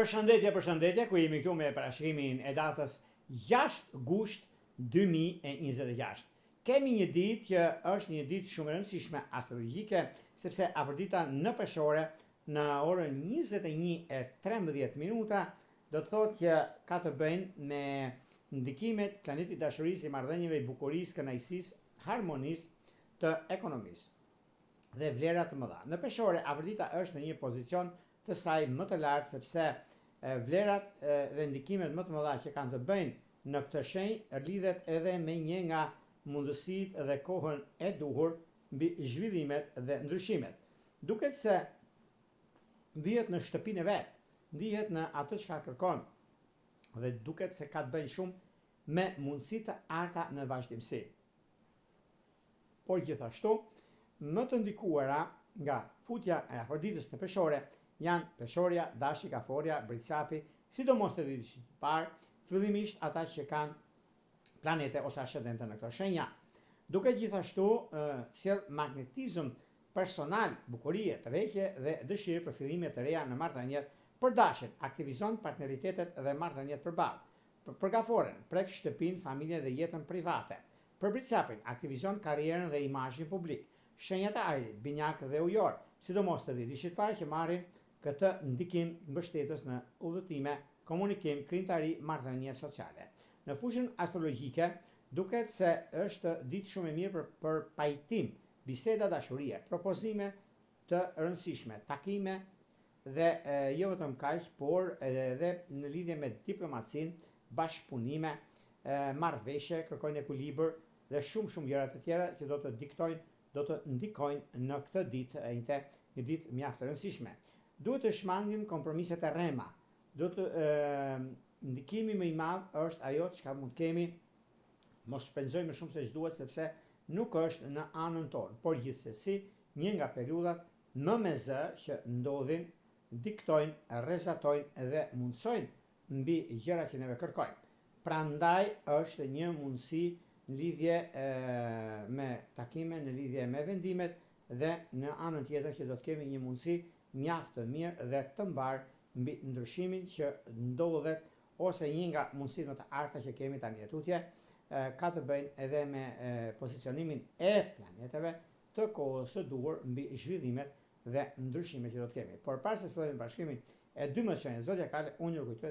Përshëndetje, përshëndetje, ku jemi këtu me parashikimin e datës 6 gusht 2026. Kemi një ditë që është një ditë shumë e rëndësishme astrologjike, sepse Afërdita në Peshore në orën 21 e 13 minuta do të thotë që ka të bëjnë me ndikimet planetit dashurisë, i marrëdhënieve, i bukurisë, kënaqësisë, harmonisë të ekonomisë dhe vlera të mëdha. Në Peshore Afërdita është në një pozicion të saj më të lartë sepse vlerat dhe ndikimet më të mëdha që kanë të bëjnë në këtë shenjë lidhet edhe me një nga mundësitë dhe kohën e duhur mbi zhvillimet dhe ndryshimet. Duket se ndihet në shtëpinë e vet, ndihet në atë çka kërkon dhe duket se ka të bëjnë shumë me mundësi të arta në vazhdimësi. Por gjithashtu, më të ndikuara nga futja e Afërditës në Peshore janë Peshorja, Dashi, Gaforja, Bricjapi, sidomos të ditës së parë, fillimisht ata që kanë planete ose ascendente në këto shenja. Duke gjithashtu sjell magnetizëm personal, bukurie, tërheqje dhe dëshirë për fillime të reja në marrëdhëniet. Për Dashin, aktivizon partneritetet dhe marrëdhëniet përballë. Për Gaforen, prek shtëpinë, familjen dhe jetën private. Për Bricjapin, aktivizon karrierën dhe imazhin publik. Shenjat e ajrit, binjak dhe ujor, sidomos të dhjetëshit parë që marrin këtë ndikim mbështetës në udhëtime, komunikim, krijimtari, marrëdhënie sociale. Në fushën astrologjike, duket se është ditë shumë e mirë për, për pajtim, biseda dashurie, propozime të rëndësishme, takime dhe e, jo vetëm kaq, por edhe në lidhje me diplomacinë, bashkëpunime, marrëveshje, kërkojnë ekuilibër dhe shumë shumë gjëra të tjera që do të diktojnë, do të ndikojnë në këtë ditë të enjte, një ditë mjaft të rëndësishme. Duhet të shmangim kompromiset e rrema. Do të e, ndikimi më i madh është ajo çka mund të kemi mos shpenzojmë më shumë se ç'duhet sepse nuk është në anën tonë, por gjithsesi një nga periudhat më me zë që ndodhin, diktojnë, rrezatojnë dhe mundësojnë mbi gjërat që neve kërkojmë. Prandaj është një mundësi në lidhje e, me takime, në lidhje me vendimet dhe në anën tjetër që do të kemi një mundësi mjaft të mirë dhe të mbar mbi ndryshimin që ndodhet ose një nga mundësitë më të arta që kemi tani e tutje ka të bëjnë edhe me pozicionimin e planeteve të kohës së duhur mbi zhvillimet dhe ndryshimet që do të kemi. Por para se të fillojmë bashkimin e 12 shenjave zodiakale, unë ju kujtoj.